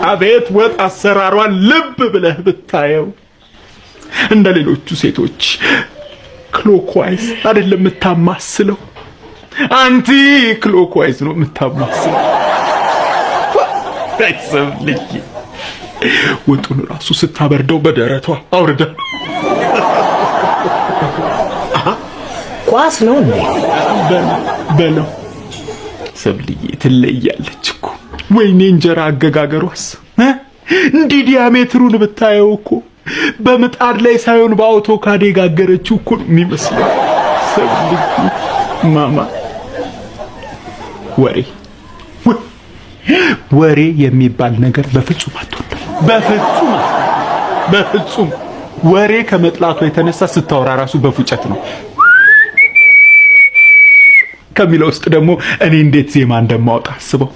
አቤት ወጥ አሰራሯን ልብ ብለህ ብታየው፣ እንደ ሌሎቹ ሴቶች clockwise አይደለም የምታማስለው፣ anti clockwise ነው የምታማስለው። ሰብልዬ ወጡን ራሱ ስታበርደው በደረቷ አውርዳ። ኳስ ነው እንዴ? በለው፣ ሰብልዬ ትለያለች እኮ። ወይኔ እንጀራ አገጋገሯስ፣ እንዲህ ዲያሜትሩን ብታየው እኮ በምጣድ ላይ ሳይሆን በ AutoCAD የጋገረችው እኮ ነው የሚመስለው። ሰብልዬ ማማ ወሬ ወሬ የሚባል ነገር በፍጹም አትወድም። በፍጹም በፍጹም። ወሬ ከመጥላቷ የተነሳ ስታወራ ራሱ በፉጨት ነው። ከሚለው ውስጥ ደግሞ እኔ እንዴት ዜማ እንደማወጣ አስበው።